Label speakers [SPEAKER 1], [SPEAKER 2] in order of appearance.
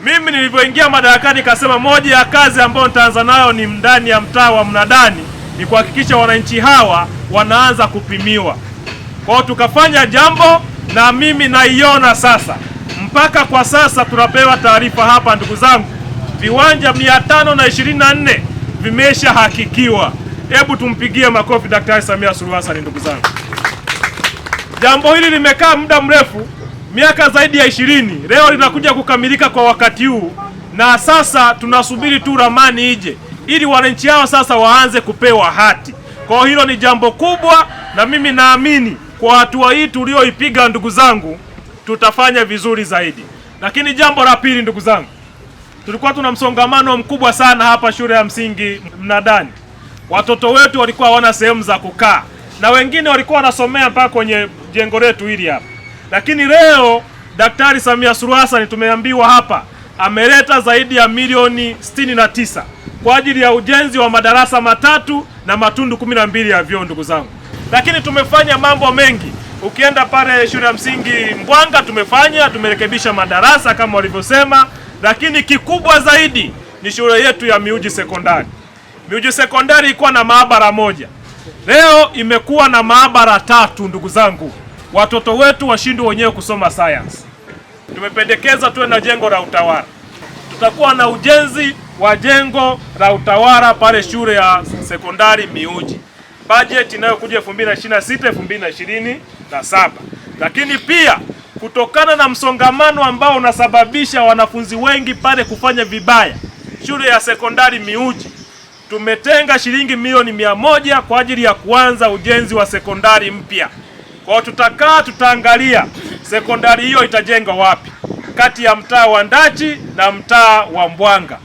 [SPEAKER 1] Mimi nilivyoingia madarakani kasema moja ya kazi ambayo nitaanza nayo ni ndani ya mtaa wa Mnadani ni kuhakikisha wananchi hawa wanaanza kupimiwa. Kwa hiyo tukafanya jambo na mimi naiona sasa, mpaka kwa sasa tunapewa taarifa hapa, ndugu zangu, viwanja 524 vimeshahakikiwa. Hebu tumpigie makofi Daktari Samia Suluhu Hassan, ndugu zangu. Jambo hili limekaa muda mrefu, miaka zaidi ya 20, leo linakuja kukamilika kwa wakati huu, na sasa tunasubiri tu ramani ije ili wananchi hao sasa waanze kupewa hati. Kwa hiyo hilo ni jambo kubwa, na mimi naamini kwa hatua hii tulioipiga, ndugu zangu, tutafanya vizuri zaidi. Lakini jambo la pili, ndugu zangu, tulikuwa tuna msongamano mkubwa sana hapa shule ya msingi Mnadani. Watoto wetu walikuwa hawana sehemu za kukaa na wengine walikuwa wanasomea mpaka kwenye jengo letu hili hapa. Lakini leo Daktari Samia Suluhu Hassan tumeambiwa hapa ameleta zaidi ya milioni 69 kwa ajili ya ujenzi wa madarasa 3 na matundu 12 ya vyoo, ndugu zangu. Lakini tumefanya mambo mengi. Ukienda pale shule ya msingi Mbwanga tumerekebisha madarasa kama walivyosema, lakini kikubwa zaidi ni shule yetu ya Miuji Sekondari. Miuji Sekondari ilikuwa na maabara moja, leo imekuwa na maabara 3, ndugu zangu. Watoto wetu washindwe wenyewe kusoma science. Tumependekeza tuwe na jengo la utawala. Tutakuwa na ujenzi wa jengo la utawala pale shule ya sekondari Miuji, budget inayokuja 2026 2027. Lakini pia kutokana na msongamano ambao unasababisha wanafunzi wengi pale kufanya vibaya, shule ya sekondari Miuji tumetenga shilingi milioni 100 kwa ajili ya kuanza ujenzi wa sekondari mpya. Kwa hiyo tutakaa, tutaangalia sekondari hiyo itajengwa wapi kati ya mtaa wa Ndachi na mtaa wa Mbwanga.